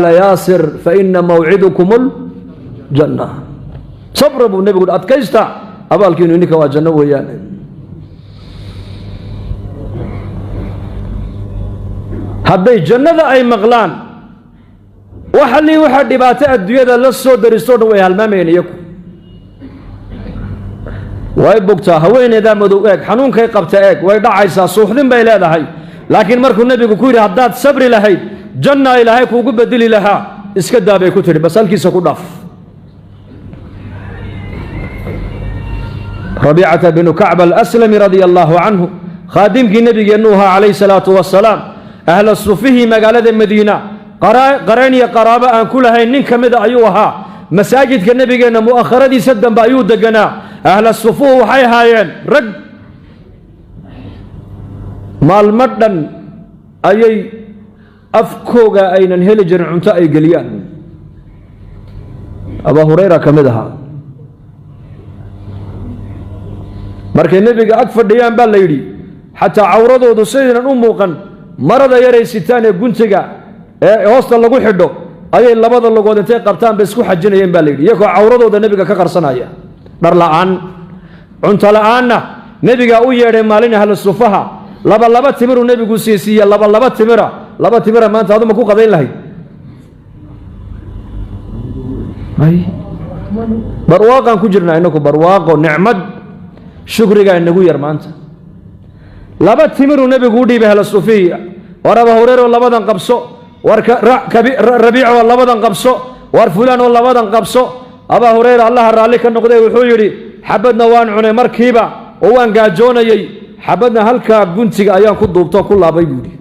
Aala Yaasir, fa ina mawcidukum aljanna. Sabra buu nebigu, adkaysta, abaalkiinu ininka waa janno weeyaan. Hadday jannada ay maqlaan, waxalii waxaa dhibaato adduunyada la soo daristo dhan way halmaamayeen iyaku. Way bugtaa haweeneydaa madow, eeg xanuunkay qabta, eeg way dhacaysaa, suuxdin bay leedahay. Laakiin markuu nebigu ku yidhi haddaad sabri lahayd janna ilaahay kuugu bedeli lahaa, iska daa bay ku tidhi, bas halkiisa ku dhaaf. Rabiicata binu Kacb Alaslami radia allaahu canhu, khaadimkii nebigeennu ahaa calayhi salaatu wasalaam, ahla sufihii magaalada Madiina qareen iyo qaraabo aan ku lahayn nin ka mida ayuu ahaa. Masaajidka nebigeenna mu'akharadiisa dambe ayuu deganaa. Ahla sufuhu waxay ahaayeen rag maalmo dhan ayay afkooga aynan heli jirin cunto ay geliyaan. Abaa Hurayra ka mid ahaa. Markay nebiga ag fadhiyaan baa la yidhi xataa cawradoodu sidaynan u muuqan, marada yaray sitaan ee guntiga ee hoosta lagu xidho ayay labada lugood intay qabtaan bay isku xajinayeen baa la yidhi, iyagoo cawradooda nebiga ka qarsanaya. Dhar la'aan, cunto la'aanna nebigaa u yeedhay maalin ahlu sufaha. Laba laba timiruu nebigu siisiiye, laba laba timira, laba timira maanta aduma ku qadayn lahayd? Barwaaqaan ku jirnaa inaku, barwaaqo, nicmad, shukrigaa inagu yar maanta. Laba timiruu nebigu u dhiibay ahla sufihi. War Aba Hureyro, labadan qabso. War Rabiico, labadan qabso. War fulaan oo labadan qabso. Abaa Hureyra, Allaha raalli ka noqday, wuxuu yidhi xabadna waan cunay markiiba oo waan gaajoonayey, xabadna halkaa guntiga ayaan ku duubto ku laabay buu yidhi.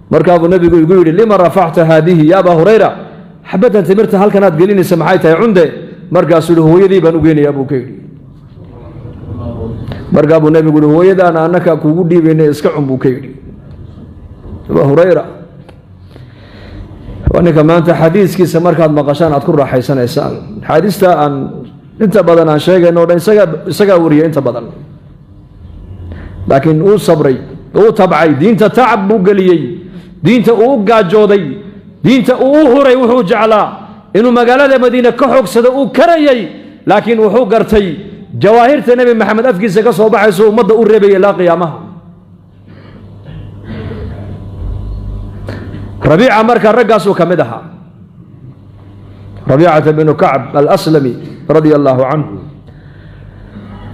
Markaabuu nebigu igu yidhi lima rafacta haadihi ya Abaa Hurayra? Xabaddan timirta halkanaad gelinaysa maxay tahay? Cunde. Markaasuu yihi hooyadii baan u geynayaa buu ka yidhi. Markaa buu nebigu yihi hooyadaana annakaa kuugu dhiibayna, iska cun buu ka yidhi. Abaa Hurayra waa ninka maanta xadiiskiisa markaad maqashaan aad ku raaxaysanaysaan. Axaadiista aan inta badan aan sheegayno o dhan isagaa wariyay inta badan, laakiin uu sabray, uu tabcay, diinta tacab buu geliyey, diinta uu u gaajooday, diinta uu u huray. Wuxuu jeclaa inuu magaalada Madiine ka xoogsado, uu karayay, laakiin wuxuu gartay jawaahirta Nebi Maxamed afkiisa ka soo baxayso ummadda u reebaya ilaa qiyaamaha. Rabiica markaa raggaasuu ka mid ahaa, Rabiicata binu Kacb Alaslami radia allaahu canhu.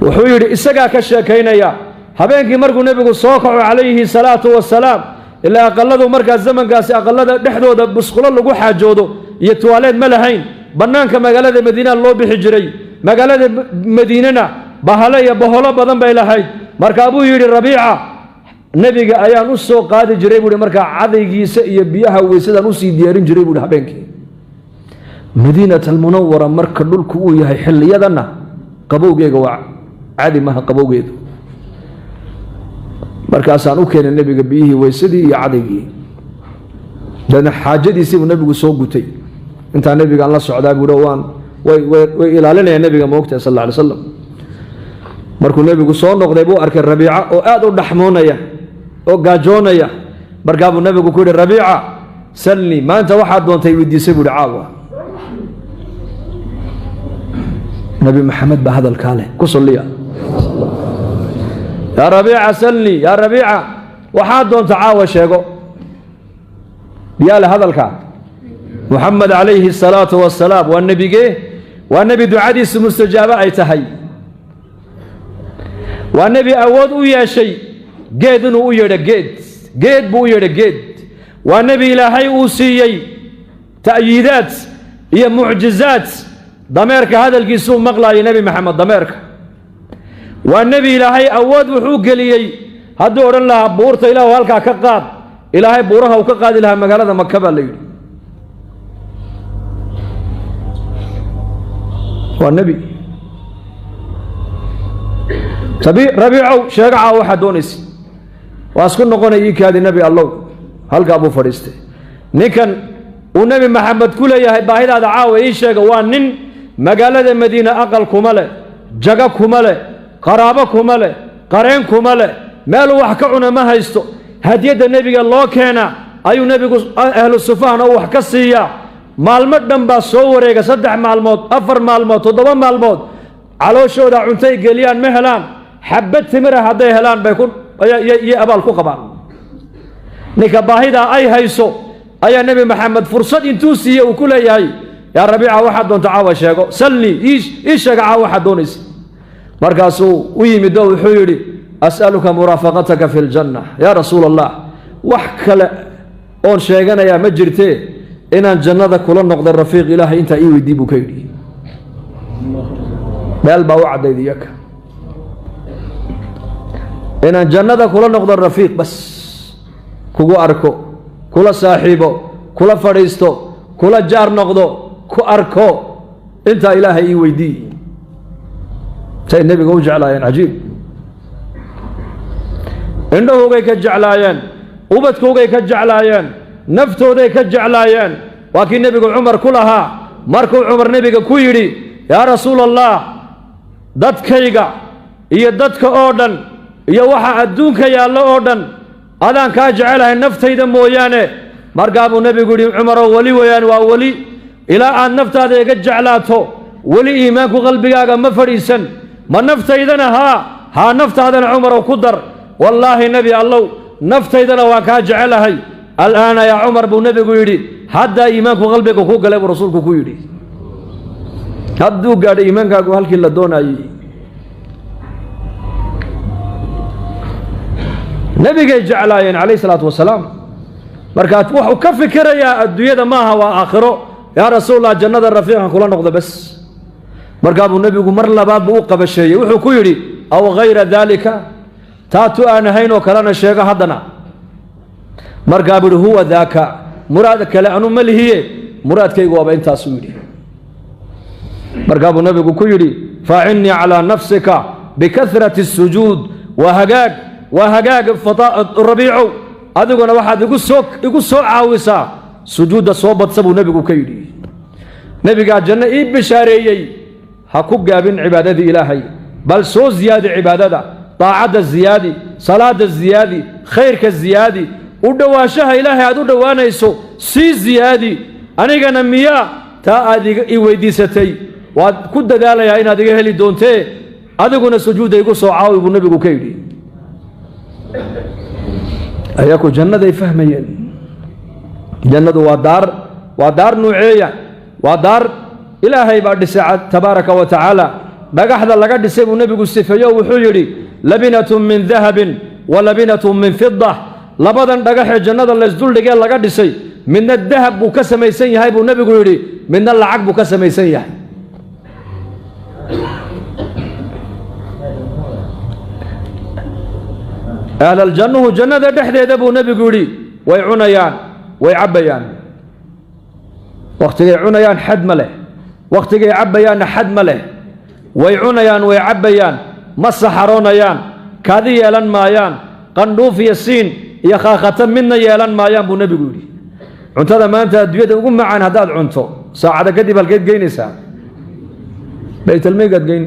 Wuxuu yidhi, isagaa ka sheekaynaya, habeenkii markuu nebigu soo kaco calayhi salaatu wasalaam, ilaa aqaladu markaa zamankaasi aqalada dhexdooda busqulo lagu xaajoodo iyo tuwaaleed ma lahayn, bannaanka magaalada Madiina loo bixi jiray. Magaalada Madiinena bahalo iyo boholo badan bay lahayd. Markaa buu yidhi Rabiica, nebiga ayaan u soo qaadi jiray buuhi, markaa cadaygiisa iyo biyaha weysadaan usii diyaarin jiray buuhi habeenkii. Madiinat Almunawara marka dhulku uu yahay xilliyadanna qabowgeega waa cadi maha qabowgeedu. Markaasaan u keenay nebiga biyihii weysadii iyo cadaygii, deedna xaajadiisiibuu nebigu soo gutay. Intaa nebigaan la socdaa buuhi, waan way ilaalinayaan nebiga moogtahay sal alla alay slam. Markuu nebigu soo noqday buu arkay Rabiica oo aad u dhaxmoonaya oo gaajoonaya. Markaa buu nebigu ku yidhi Rabiica, salnii, maanta waxaad doontay weydiisay buu ihi caawa. Nebi Maxamed baa hadalkaa leh, ku salliya. Yaa Rabiica salnii, yaa Rabiica waxaad doonta caawa sheego. Yaa leh hadalkaa? Muxamed calayhi asalaatu wasalaam. Waa nebigee, waa nebi ducadiisu mustajaabo ay tahay, waa nebi awood u yeeshay geed inuu u yeedho, geed geed buu u yeedho geed. Waa nebi Ilaahay uu siiyey ta'yiidaad iyo mucjizaad. Dameerka hadalkiisuu maqlaayay Nebi Maxamed, dameerka. Waa nebi Ilaahay awood wuxuu geliyey hadduu odhan lahaa buurta ilaahu halkaa ka qaad, Ilaahay buuraha uu ka qaadi lahaa magaalada Maka baa la yidhi. Waa nebi. Rabiicow, sheega caawa waxaad doonaysa. Waa isku noqonay ii kaadi nebi allow. Halkaa buu fadhiistay. Ninkan uu Nebi Maxamed ku leeyahay baahidaada caawa ii sheega waa nin magaalada Madiine aqal kuma leh, jago kuma leh, qaraabo kuma leh, qareen kuma leh, meeluu wax ka cuna ma haysto. Hadiyadda nebiga loo keenaa ayuu nebigu ahlu sufahna uu wax ka siiyaa. Maalmo dhan baa soo wareega, 3 maalmood, 4 maalmood, 7 maalmood, calooshooda cuntay geliyaan ma helaan. Xabad timira hadday helaan bay ku iyo abaal ku qabaan. Ninka baahidaa ay hayso ayaa Nebi Maxamed fursad intuu siiyey uu ku leeyahay, yaa Rabiica, waxaad doonta caawa sheego, salnii, ii sheega caawa waxaad doonaysa. Markaasuu u yimid oo wuxuu yidhi, as'aluka muraafaqataka fi ljanna yaa rasuula allah, wax kale oon sheeganayaa ma jirtee inaan jannada kula noqdo rafiiq ilaahay intaa ii weydii buu ka yidhi. Meel baa u caddayd iyaka inaan jannada kula noqdo rafiiq, bas kugu arko, kula saaxiibo, kula fadhiisto, kula jaar noqdo, ku arko, intaa ilaahay ii weydii. Say nebiga u jeclaayeen, cajiib. Indhahoogay ka jeclaayeen, ubadkoogay ka jeclaayeen, naftooday ka jeclaayeen. Waa kii nebigu Cumar ku lahaa markuu Cumar nebiga ku yidhi, yaa rasuul allah, dadkayga iyo dadka oo dhan iyo waxa adduunka yaallo oo dhan adaan kaa jecelahay naftayda mooyaane. Markaa buu nebigu yidhi, Cumarow, weli weeyaan, waa weli ilaa aad naftaada iga jeclaato weli iimaanku qalbigaaga ma fadhiisan. Ma naftaydana? Haa haa, naftaadana Cumarow ku dar. Wallaahi nebi allow, naftaydana waan kaa jecelahay. Al'aana yaa Cumar, buu nebigu yidhi, haddaa iimaanku qalbiga ku galay, buu rasuulku ku yidhi. Hadduu gaadhay iimaankaagu halkii la doonayey. Nebigay jeclaayeen calayhi salaatu wasalaam. Markaa wuxuu ka fikirayaa adduunyada maaha, waa aakhiro. Yaa rasuulallah, jannada rafiiqan kula noqdo bas. Markaa buu nebigu mar labaad buu u qabasheeyey, wuxuu ku yidhi, aw hayra daalika, taatu aan ahayn oo kalena sheego haddana. Markaa buu yihi, huwa daaka, muraad kale anu ma lihiye, muraadkaygu waaba intaasuu yidhi. Markaa buu nebigu ku yidhi, faacinnii calaa nafsika bikahrati asujuud. Waa hagaag, waa hagaag Rabiicow, adiguna waxaad igu soo caawisaa sujuudda soo badsa, buu nebigu ka yidhi. Nebigaa janno ii bishaareeyey, ha ku gaabin cibaadadii ilaahay, bal soo ziyaadi cibaadada, daacadda ziyaadi, salaada ziyaadi, khayrka ziyaadi, u dhowaanshaha ilaahay aad u dhowaanayso sii ziyaadi. Anigana miyaa taa aad i weydiisatay waad ku dadaalayaa inaad iga heli doontee, adiguna sujuudda igu soo caawi, buu nebigu ka yidhi. Ayaku jannaday fahmayeen. Jannadu waa daar, waa daar nuuceeya, waa daar ilaahay baa dhisay tabaaraka wa tacaala. Dhagaxda laga dhisay buu nebigu sifeeyo, wuxuu yidhi, labinatun min dahabin wa labinatun min fida. Labadan dhagaxee jannada laysduldhigee laga dhisay, midna dahab buu ka samaysan yahay, buu nebigu yidhi, midna lacag buu ka samaysan yahay. Ahlaljannuhu jannada dhexdeeda, buu nebigu yidhi, way cunayaan, way cabbayaan. Wakhtigay cunayaan xad ma leh, wakhtigay cabbayaanna xad ma leh. Way cunayaan, way cabbayaan, ma saxaroonayaan, kaadi yeelan maayaan, qandhuuf iyo siin iyo khaakhata midna yeelan maayaan, buu nebigu yidhi. Cuntada maanta adduunyada ugu macaan haddaad cunto, saacada kadib halkeed geynaysaa? Baytalmeygaad geyn.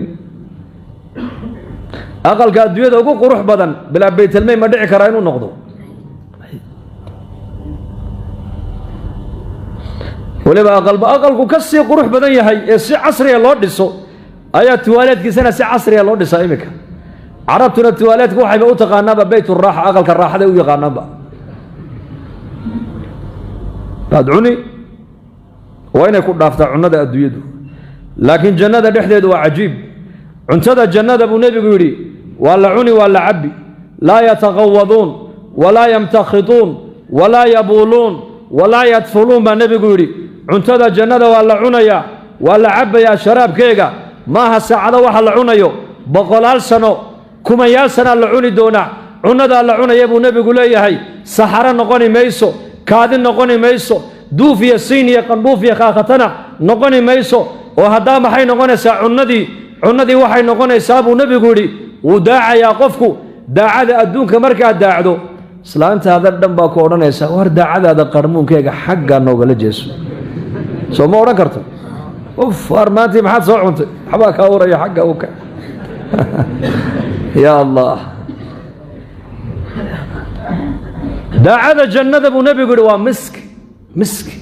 Aqalka adduunyada ugu qurux badan bilaa baytalmey ma dhici karaa inuu noqdo. Weliba aqalba aqalku ka sii qurux badan yahay ee si casriga loo dhiso ayaa tuwaaleedkiisana si casriga loo dhisaa iminka. Carabtuna tuwaaleedka waxayba u taqaanaanba bayturaaxa, aqalka raaxaday u yaqaanaanba. Baad cuni, waa inay ku dhaaftaa cunnada adduunyadu, laakiin jannada dhexdeedu waa cajiib. Cuntada jannada, buu nebigu yidhi, waa la cuni, waa la cabbi. Laa yataqawaduun walaa yamtakhituun walaa yabuuluun walaa yadfuluun, baa nebigu yidhi. Cuntada jannada waa la cunayaa, waa la cabbayaa sharaabkeega. Maaha saacado waxa la cunayo, boqolaal sano, kumayaal sanaa la cuni doonaa cunnadaa la cunaya, buu nebigu leeyahay. Saxaro noqoni mayso, kaadi noqoni mayso, duuf iyo siin iyo qandhuuf iyo khaakhatana noqoni mayso. Oo haddaa maxay noqonaysaa cunnadii? Cunnadii waxay noqonaysaa, buu nebigu yidhi, wuu daacayaa qofku. Daacada adduunka markaad daacdo, islaantaada dhan baa ku odhanaysaa, war daacadaada qarmuunkeega xaggaa noogala jeeso. Soo ma odhan karto? Uf, war maantii maxaad soo cuntay? Waxbaa kaa uraya, xagga u ka. Ya allah, daacada jannada, buu nebigu yidhi, waa miski, miski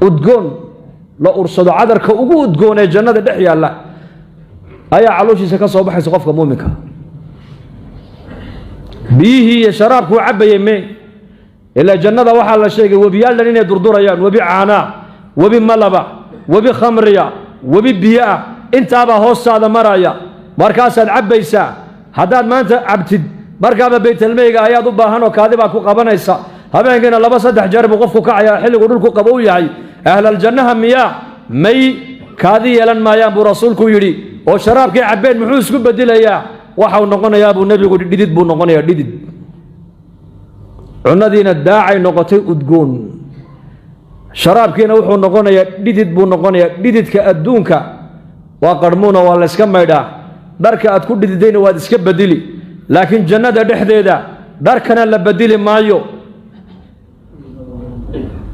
Udgoon la ursado, cadarka ugu udgoon ee jannada dhex yaalla ayaa calooshiisa ka soo baxaysa qofka muuminka. Biyihii iyo sharaabkuu cabbayay me, ilaa jannada waxaa la sheegay webiyaal dhan inay durdurayaan, webi caanaa, webi malaba, webi khamriya, webi biyo ah, intaabaa hoostaada maraya, markaasaad cabbaysaa. Haddaad maanta cabtid, markaaba baytalmeyga ayaad u baahan oo kaadi baa ku qabanaysa. Habeenkiina 2-3 jeer buu qofku kacayaa xilligu dhulku qabo u yahay. Ahlaljannaha miyaa may kaadi yeelan maayaan buu rasuulku yidhi. Oo sharaabkii cabbeen muxuu isku bedelayaa? Waxau noqonayaa buu nebigu yidhi dhidid buu noqonayaa, dhidid. Cunadiina daacay noqotay udgoon, sharaabkiina wuxuu noqonayaa dhidid buu noqonayaa. Dhididka adduunka waa qarmuuna, waa la yska maydhaa, dharka aad ku dhididayna waad iska bedeli. Laakiin jannada dhexdeeda dharkana la bedeli maayo,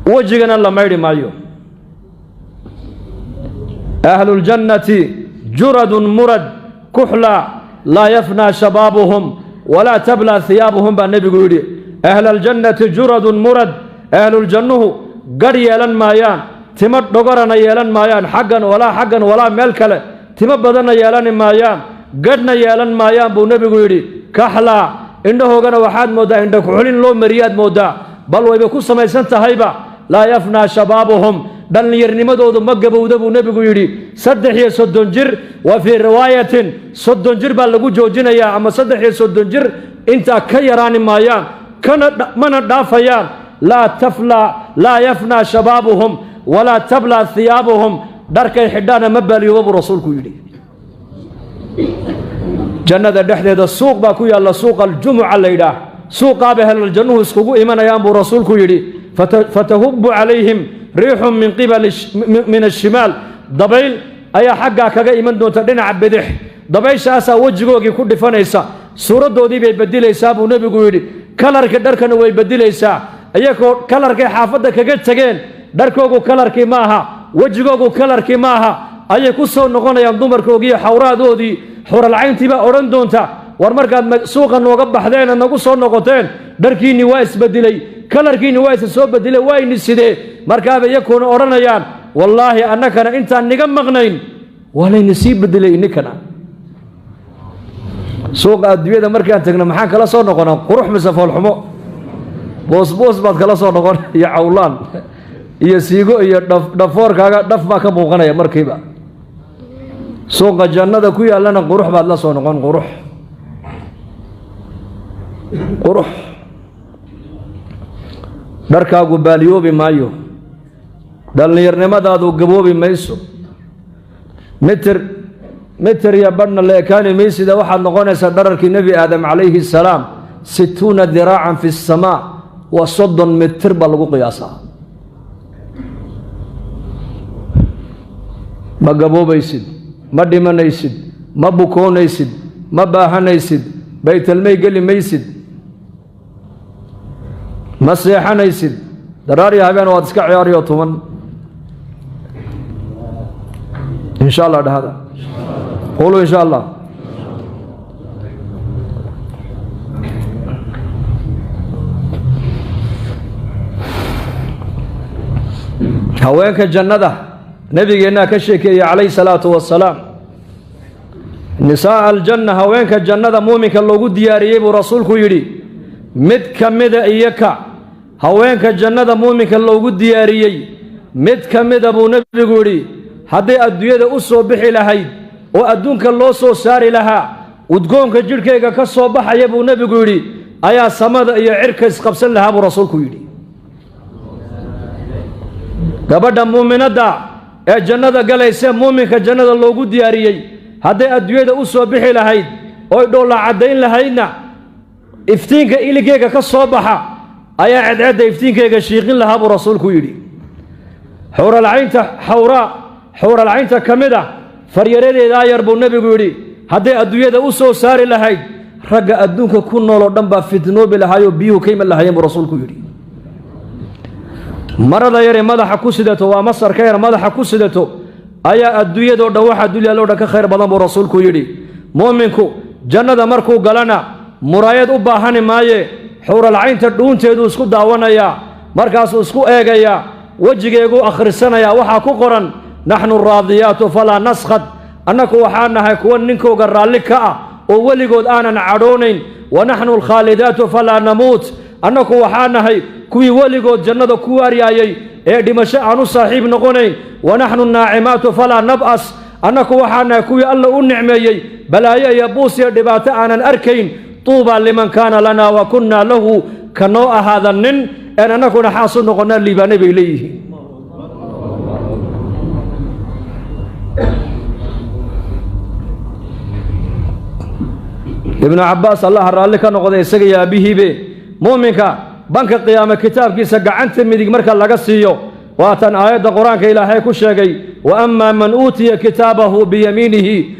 wejigana la maydhi maayo. Ahluljannati juradun murad kuxla laa yafnaa shabaabuhum walaa tablaa hiyaabuhum baa nebigu yidhi. Ahlaljannati juradun murad, ahluljannuhu gadh yeelan maayaan, timo dhogorana yeelan maayaan, xaggan walaa xaggan walaa meel kale, timo badanna yeelani maayaan, gadhna yeelan maayaan buu nebigu yidhi. Kaxlaa, indhahoogana waxaad mooddaa indha kuxulin loo mariyaad mooddaa, bal wayba ku samaysan tahayba. Laa yafnaa shabaabuhum, dhallinyarnimadoodu ma gabowda buu nebigu yidhi. 33 jir, wa fii riwaayatin 30 jir baa lagu joojinayaa, ama 33 jir intaa ka yaraani maayaan, kana mana dhaafayaan. Laa yafnaa shabaabuhum walaa tablaa hiyaabuhum, dharkay xidhaana ma baaliyooba buu rasuulku yidhi. Jannada dhexdeeda suuq baa ku yaalla, suuqa aljumuca la yidhaah, suuqaaba ahlaljannuhu iskugu imanayaan buu rasuulku yidhi. Fatahubu calayhim riixun min qibali min ashimaal, dabayl ayaa xaggaa kaga iman doonta dhinaca bidix, dabayshaasaa wejigoogii ku dhifanaysa, suuraddoodii bay bedilaysaa buu nebigu yidhi. Kalarkii dharkana way bedilaysaa, iyagoo kalarkay xaafadda kaga tegeen dharkoogu kalarkii ma aha, wejigoogu kalarkii ma aha, ayay ku soo noqonayaan dumarkoogiiyo xawraadoodii. Xuralcayntii baa odhan doonta, war markaad suuqa nooga baxdeen nagu soo noqoteen, dharkiinni waa isbedelay, kalarkiinni waa isa soo bedelay, waa ini sidee? Markaaba iyakuuna odhanayaan, wallaahi annakana intaan niga maqnayn waa layna sii bedelay ininkana. Suuqa adduunyada markaan tagno maxaan kala soo noqonaa? Qurux mise foolxumo? Boosboos baad kala soo noqon, iyo cawlaan iyo siigo iyo dhafoorkaaga dhaf baa ka muuqanaya markiiba. Suuqa jannada ku yaallana qurux baad la soo noqon, qurux qurux. Dharkaagu baaliyoobi maayo, dhallinyarnimadaadu gaboobi mayso, mitir mitir iyo badhna la ekaani maysida. Waxaad noqonaysaa dhararkii nebi aadam calayhi salaam, 60 diraacan fi asamaa, waa 30 mitir baa lagu qiyaasaa. Ma gaboobaysid, ma dhimanaysid, ma bukoonaysid, ma baahanaysid, baytalmey geli maysid, ma seexanaysid, daraariya habeen waad iska ciyaariyo tuman. In sha allah dhahada, quluu in sha allah. Haweenka jannada nabigeennaa ka sheekeeyey calayhi salaatu wasalaam. Nisaaa aljanna, haweenka jannada muuminka loogu diyaariyey buu rasuulku yidhi, mid ka mida iyo ka haweenka jannada muuminka loogu diyaariyey mid ka mida buu nebigu yidhi, hadday adduunyada u soo bixi lahayd oo adduunka loo soo saari lahaa, udgoonka jidhkayga ka soo baxaya buu nebigu yidhi ayaa samada iyo cirka isqabsan lahaa buu rasuulku yidhi. Gabadha muuminadda ee jannada galayse muuminka jannada loogu diyaariyey hadday adduunyada u soo bixi lahayd oy dhoolla caddayn lahaydna, iftiinka iligeyga ka soo baxa ayaa cedcedda iftiinkayga shiiqin lahaa buu rasuulku yidhi. Xawralcaynta xawraa, xawralcaynta ka mid ah faryaradeedaa yar buu nebigu yidhi, hadday adduunyada u soo saari lahayd, ragga adduunka ku nool oo dhan baa fitnoobi lahaayoo biyuhu ka iman lahaayeen buu rasuulku yidhi. Marada yaree madaxa ku sidato, waa masarka yar madaxa ku sidato, ayaa adduunyadoo dhan waxaa dulyaaloo dhan ka khayr badan buu rasuulku yidhi. Muuminku jannada markuu galana muraayad u baahani maaye, xawralcaynta dhuunteeduu isku daawanayaa, markaasuu isku eegayaa. Wejigeeguu akhrisanayaa, waxaa ku qoran naxnu raadiyaatu falaa naskhad, annaku waxaa nahay kuwa ninkooga raalli ka ah oo weligood aanan cadhoonayn. Wa naxnu alkhaalidaatu falaa namuut, annaku waxaa nahay kuwii weligood jannada ku waaryaayay ee dhimasho aan u saaxiib noqonayn. Wa naxnu naacimaatu falaa nab'as, annaku waxaa nahay kuwii Alla u nicmeeyey balaayo iyo buus iyo dhibaato aanan arkayn. Tuubaa liman kaana lanaa wa kunnaa lahu, ka noo ahaada nin een annakuna xaas u noqonnaa liibaanay bay leeyihiin. Ibnu Cabbaas, Allaha raalli ka noqday isaga iyo aabbihiibe, muuminka banka qiyaame kitaabkiisa gacanta midig marka laga siiyo, waatan aayadda Qur-aanka Ilaahay ku sheegay: wa amaa man uutiya kitaabahu biyamiinihi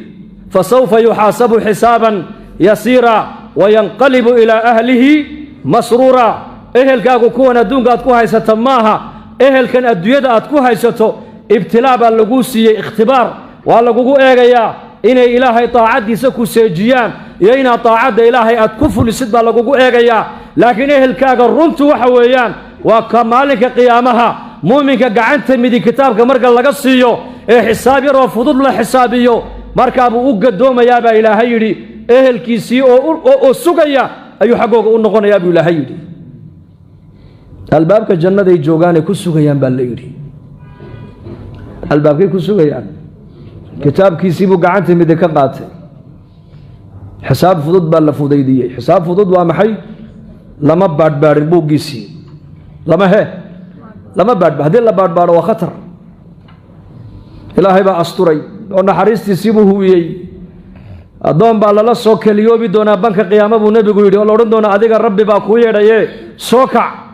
fasawfa yuxaasabu xisaaban yasiira wayanqalibu ilaa ahlihi masruura. Ehelkaagu kuwan adduunka aad ku haysata maaha. Ehelkan adduunyada aad ku haysato ibtilaa baa laguu siiyey, ikhtibaar waa lagugu eegayaa, inay Ilaahay daacaddiisa ku seejiyaan iyo inaad daacadda Ilaahay aad ku fulisid baa lagugu eegayaa. Laakiin ehelkaaga runtu waxa weeyaan waa ka maalinka qiyaamaha muuminka gacanta midig kitaabka marka laga siiyo ee xisaab yaroo fudud la xisaabiyo, markaabuu u gadoomayaa baa Ilaahay yidhi, ehelkiisii oo sugaya ayuu xaggooga u noqonayaa buu Ilaahay yidhi. Albaabka jannaday joogaanay ku sugayaan baa la yidhi. Albaabkay ku sugayaan, kitaabkiisii buu gacanta midig ka qaatay, xisaab fudud baa la fudaydiyey. Xisaab fudud waa maxay? Lama baadhbaadhin buuggiisii, lama baadhba. Haddii la baadhbaadho waa khatar. Ilaahay baa asturay oo naxariistiisiibuu huwiyey. Addoon baa lala soo keliyoobi doonaa banka qiyaamo buu Nebigu yidhi, oo la odhan doonaa: adiga Rabbi baa kuu yeedhaye, soo kac.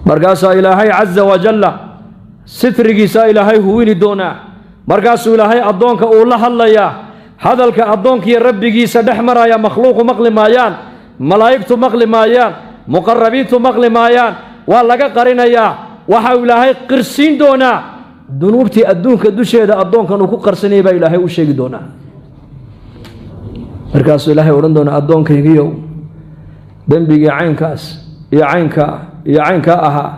Markaasaa Ilaahay caza wajalla sitrigiisaa Ilaahay huwini doonaa. Markaasuu Ilaahay addoonka uu la hadlayaa. Hadalka addoonkiiyo Rabbigiisa dhex maraya makhluuqu maqli maayaan, malaa'igtu maqli maayaan, muqarabiintu maqli maayaan, waa laga qarinayaa. Waxau Ilaahay qirsiin doonaa dunuubtii adduunka dusheeda addoonkan uu ku qarsanayay baa Ilaahay u sheegi doonaa. Markaasuu Ilaahay odhan doonaa: addoonkaygiyow, dembigii caynkaas iyo caynkaa iyo caynkaa ahaa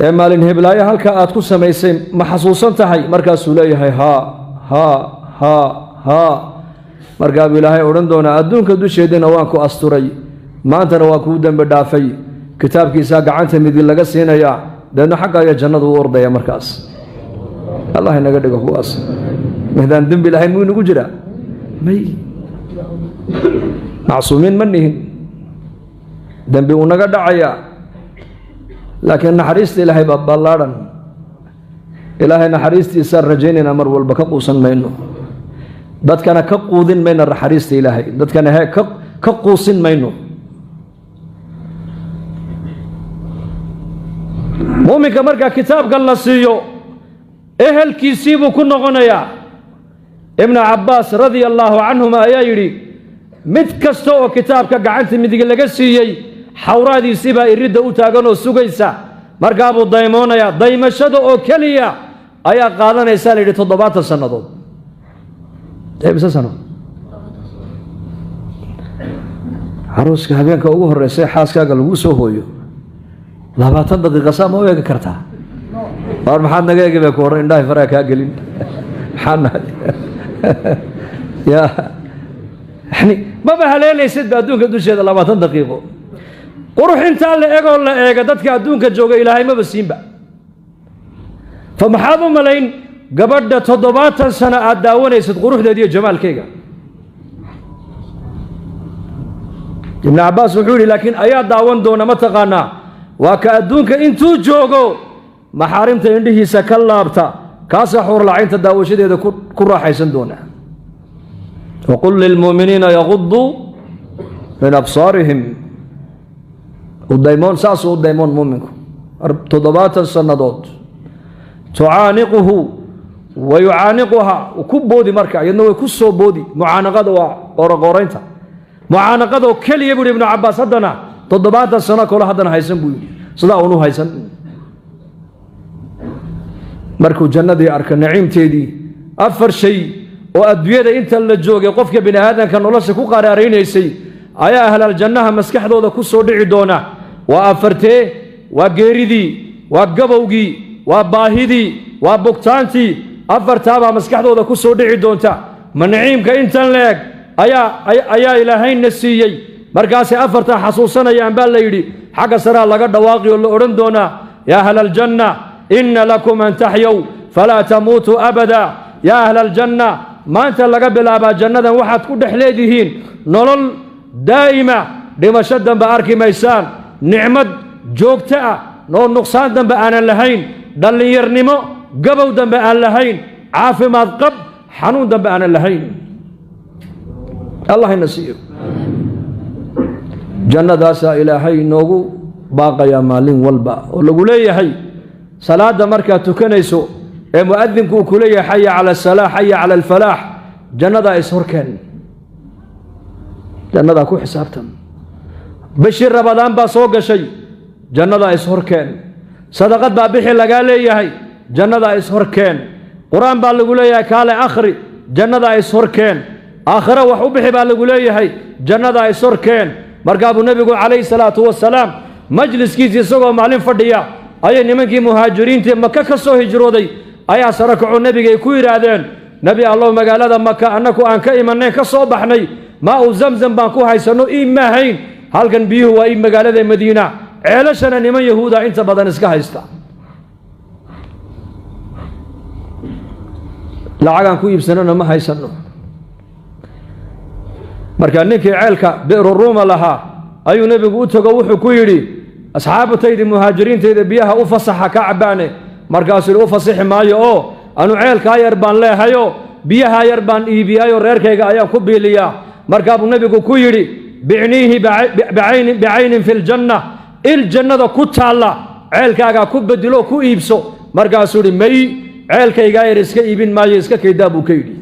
ee maalin heblaayo halkaa aad ku samaysay ma xasuusan tahay? Markaasuu leeyahay: haa, haa, haa, haa. Markaa buu Ilaahay odhan doonaa: adduunka dusheedina waan ku asturay, maantana waan kuu dembi dhaafay. Kitaabkiisaa gacanta midig laga siinayaa, deedna xagga ayaa jannadu u ordaya. Markaas Allah inaga dhigo kuwaas. Mahdaan dembi lahayn muu inagu jiraa? May, macsuumiin ma nihin, dembi uu naga dhacayaa, laakiin naxariista Ilaahay baa ballaadhan. Ilaahay naxariistiisaan rajaynaynaa mar walba, ka quusan mayno, dadkana ka quudin mayno naxariista Ilaahay, dadkana he ka quusin mayno. Muuminka marka kitaabkan la siiyo ehelkiisii buu ku noqonayaa. Ibnu Cabbaas radia allaahu canhuma ayaa yidhi: mid kasta oo kitaabka gacanta midig laga siiyey xawraadiisii baa iridda u taagan oo sugaysa. Markaabuu daymoonayaa. Daymashada oo keliya ayaa qaadanaysaa la yidhi 70 sannadood. Mise sano caruuska habeenka ugu horreysay xaaskaaga lagu soo hooyo, 20 daqiiqa saa ma u eegi kartaa? War maxaad naga eegi bay ku odhan, indhahay faraha kaa gelin, maxaa nahay ya? Yani maba haleelaysid ba adduunka dusheeda 20 daqiiqo. Qurux intaa la egoo la eega dadka adduunka jooga Ilaahay maba siinba. Fa maxaad u malayn gabadha 70 sano aad daawanaysid quruxdeeda iyo jamaalkeyga? Ibnu Cabbaas wuxuu yidhi: laakiin ayaa daawan doona ma taqaanaa? Waa ka adduunka intuu joogo maxaarimta indhihiisa ka laabta, kaasaa xuurlacaynta daawashadeeda ku raaxaysan doona. Waqul lilmu'miniina yaguduu min absaarihim. Udaymoon, saasuu u daymoon muuminku 70 sannadood. Tucaaniquhu wa yucaaniquha, ku boodi marka, iyadna way ku soo boodi. Mucaanaqada waa qooroqooraynta. Mucaanaqadoo keliya buu yidhi Ibnu Cabbaas haddana 70 sano kale haddana haysan buu yidhi, sidaa uunu haysan. Markuu jannadii arka naciimteedii, afar shay oo adduunyada inta la joogay qofka bini aadamka nolosha ku qaraaraynaysay ayaa ahlal jannaha maskaxdooda ku soo dhici doona. Waa afartee? Waa geeridii, waa gabowgii, waa baahidii, waa bugtaantii. Afartaabaa maskaxdooda ku soo dhici doonta. Ma naciimka intan leeg ayaa Ilaahayna siiyey? Markaasay afartaa xasuusanayaan baa la yidhi. Xagga saraa laga dhawaaqi oo la odhan doonaa: "Yaa ahla aljanna, inna lakum an taxyow falaa tamuutuu abada. Yaa ahla aljanna, maanta laga bilaabaa jannadan waxaad ku dhex leedihiin nolol daa'ima, dhimasho dambe arki maysaan, nicmad joogto ah oo nuqsaan dambe aanan lahayn, dhallinyarnimo, gabow dambe aan lahayn, caafimaad qab, xanuun dambe aanan lahayn." Allah ina siiyo jannadaasaa. Ilaahay inoogu baaqayaa maalin walba oo lagu leeyahay salaadda markaad tukanayso ee mu'adinku uu ku leeyahay "Xaya cala asalaax, xaya cala alfalaax". Jannadaa is-horkeen, jannadaa ku xisaabtan. Bishii Rabadaan baa soo gashay, jannadaa is-horkeen. Sadaqad baa bixi lagaa leeyahay, jannadaa is-horkeen. Qur-aan baa lagu leeyahay "Kaale akhri", jannadaa is-horkeen. Aakhiro wax u bixi baa lagu leeyahay, jannadaa is-horkeen. Markaa buu Nebigu calayhi salaatu wasalaam majliskiisi isagoo maalin fadhiya ayay nimankii muhaajiriintii Maka ka soo hijrooday ayaa sare kaco. Nebigay ku yidhaahdeen: "Nebi Allow, magaalada Maka annaku aan ka imannayn, ka soo baxnay, maa uu Zamzam baan ku haysanno, iib maahayn. Halkan biyuhu waa iib. Magaalada Madiina ceelashana niman Yahuuda inta badan iska haysta, lacagaan ku iibsanona ma haysanno." Marka ninkii ceelka Bi'ru Ruuma lahaa ayuu Nebigu u tago, wuxuu ku yidhi: "Asxaabtayda muhaajiriintayda biyaha u fasaxa ka cabbaane." Markaasuu yidhi: "U fasixi maayo, oo anu ceelkaa yar baan leehayo, biyahaa yar baan iibiyaayo, reerkayga ayaan ku biiliyaa." Markaa buu Nebigu ku yidhi: "Bicniihi bicaynin fi ljanna, il jannada ku taalla ceelkaagaa ku bedelo, ku iibso." Markaasuu yidhi: "May, ceelkaygaa yar iska iibin maayo, iska kaydaa," buu ka yidhi.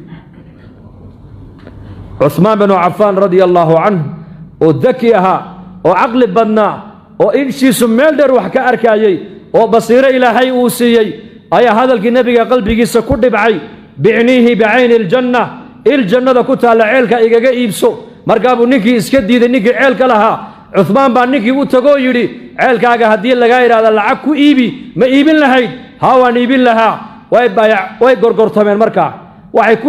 Cuhmaan binu Cafaan radia allaahu canhu, oo daki ahaa oo caqli badnaa oo inshiisu meel dheer wax ka arkaayey oo basiiro Ilaahay uu siiyey, ayaa hadalkii Nebiga qalbigiisa ku dhibcay: "Bicniihi bicayni iljanna, il jannada ku taalla ceelka igaga iibso." Markaa buu ninkii iska diiday, ninkii ceelka lahaa. Cuhmaan baa ninkii u tagoo yidhi: "Ceelkaaga haddii lagaa yidhahda lacag ku iibi, ma iibin lahayd?" "Haa, waan iibin lahaa." Way gorgortameen, markaa waxay ku